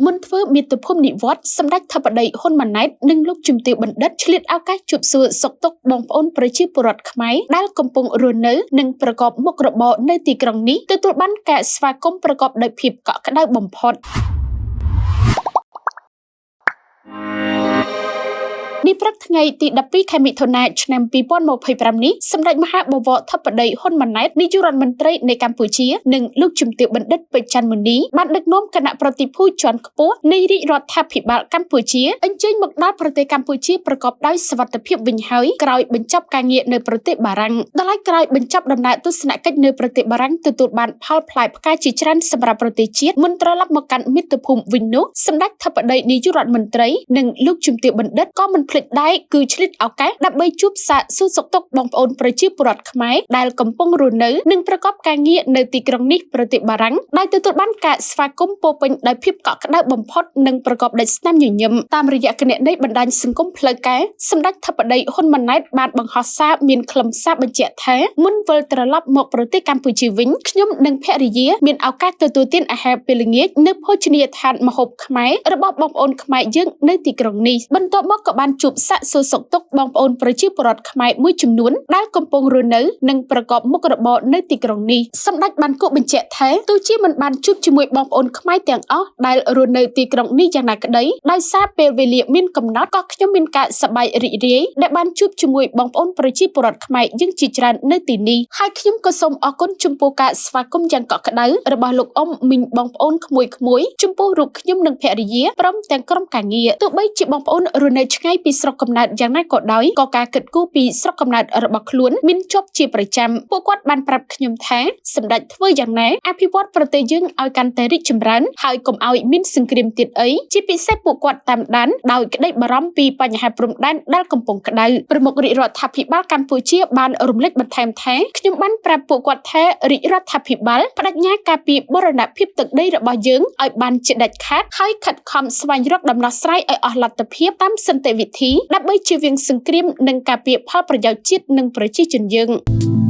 មុនធ្វើមាតុភូមិនិវត្តន៍សម្ដេចធិបតីហ៊ុនម៉ាណែតនិងលោកជំទាវបណ្ឌិតឆ្លៀតឱកាសជួបសួរសុខទុក្ខបងប្អូនប្រជាពលរដ្ឋខ្មែរដែលកំពុងរស់នៅនិងប្រកបមុខរបរនៅទីក្រុងនេះទទួលបានការស្វាគមន៍ប្រកបដោយភាពកក់ក្ដៅបំផុត នេះព្រឹកថ្ងៃទី12ខែមិថុនាឆ្នាំ2025នេះសម្ដេចមហាបវរធិបតីហ៊ុនម៉ាណែតនាយករដ្ឋមន្ត្រីនៃកម្ពុជានិងលោកជំទាវបណ្ឌិតពេជ្រច័ន្ទមុនីបានដឹកនាំគណៈប្រតិភូជាន់ខ្ពស់នៃរាជរដ្ឋាភិបាលកម្ពុជាអញ្ជើញមកដល់ប្រទេសកម្ពុជាប្រកបដោយសុវត្ថិភាពវិញហើយក្រោយបញ្ចប់ការងារនៅប្រទេសបារាំងដល់ហើយក្រោយបញ្ចប់ដំណើរទស្សនកិច្ចនៅប្រទេសបារាំងទទួលបានផលផ្លែផ្កាជាច្រើនសម្រាប់ប្រទេសជាតិមុនត្រឡប់មកកាន់មាតុភូមិវិញនោះសម្ដេចធិបតីនាយករដ្ឋមន្ត្រីនិងលោកជំទាវបណ្ឌិតក៏មិនភ្លេចដែរគឺឆ្លៀតឱកាសដើម្បីជួបសាកសួរសុខទុក្ខបងប្អូនប្រជាពលរដ្ឋខ្មែរដែលកំពុងរស់នៅនិងប្រកបការងារនៅទីក្រុងនេះប្រទេសបារាំងដែលទទួលបានការស្វាគមន៍ពោពេញដោយភាពកក់ក្ដៅបំផុតនិងប្រកបដោយស្នាមញញឹមតាមរយៈគណនីបណ្ដាញសង្គមផ្លូវការសម្ដេចធិបតីហ៊ុនម៉ាណែតបានបង្ហោះសារមានខ្លឹមសារបញ្ជាក់ថាមុនវិលត្រឡប់មកប្រទេសកម្ពុជាវិញខ្ញុំនិងភរិយាមានឱកាសទទួលទានអាហារពេលល្ងាចនៅភោជនីយដ្ឋានម្ហូបខ្មែររបស់បងប្អូនខ្មែរយើងនៅទីក្រុងនេះបន្ទាប់មកក៏បានជួបសាកសួរសុខទុក្ខបងប្អូនប្រជាពលរដ្ឋខ្មែរមួយចំនួនដែលកំពុងរស់នៅនិងប្រកបមុខរបរនៅទីក្រុងនេះសម្ដេចបានគូបញ្ជាក់ថាទោះជាមិនបានជួបជាមួយបងប្អូនខ្មែរទាំងអស់ដែលរស់នៅទីក្រុងនេះយ៉ាងណាក្តីដោយសារពេលវេលាមានកំណត់ក៏ខ្ញុំមានការសប្បាយរីករាយដែលបានជួបជាមួយបងប្អូនប្រជាពលរដ្ឋខ្មែរយើងជាច្រើននៅទីនេះហើយខ្ញុំក៏សូមអរគុណចំពោះការស្វាគមន៍យ៉ាងកក់ក្ដៅរបស់លោកអ៊ំមីងបងប្អូនក្មួយៗចំពោះរូបខ្ញុំនិងភរិយាព្រមទាំងក្រុមការងារទោះបីជាបងប្អូនរស់នៅឆ្ងាយពីស្រុកកំណើតយ៉ាងណាក៏ដោយក៏ការគិតគូរពីស្រុកកំណើតរបស់ខ្លួនមានជាប់ជាប្រចាំពួកគាត់បានប្រាប់ខ្ញុំថាសម្ដេចធ្វើយ៉ាងណាអភិវឌ្ឍប្រទេសយើងឲ្យកាន់តែរីកចម្រើនហើយកុំឲ្យមានសង្គ្រាមទៀតអីជាពិសេសពួកគាត់តាមដានដោយក្តីបារម្ភពីបញ្ហាព្រំដែនដែលកំពុងក្តៅប្រមុខរាជរដ្ឋាភិបាលកម្ពុជាបានរំលេចបន្ថែមថាខ្ញុំបានប្រាប់ពួកគាត់ថារាជរដ្ឋាភិបាលប្តេជ្ញាការពារបូរណភាពទឹកដីរបស់យើងឲ្យបានជាដាច់ខាតហើយខិតខំស្វែងរកដំណោះស្រាយឲ្យអស់លទ្ធភាពតាមសន្តិវិធីដើម្បីជៀសវាងសង្គ្រាមនិងការពារផលប្រយោជន៍ជាតិនិងប្រជាជនយើង។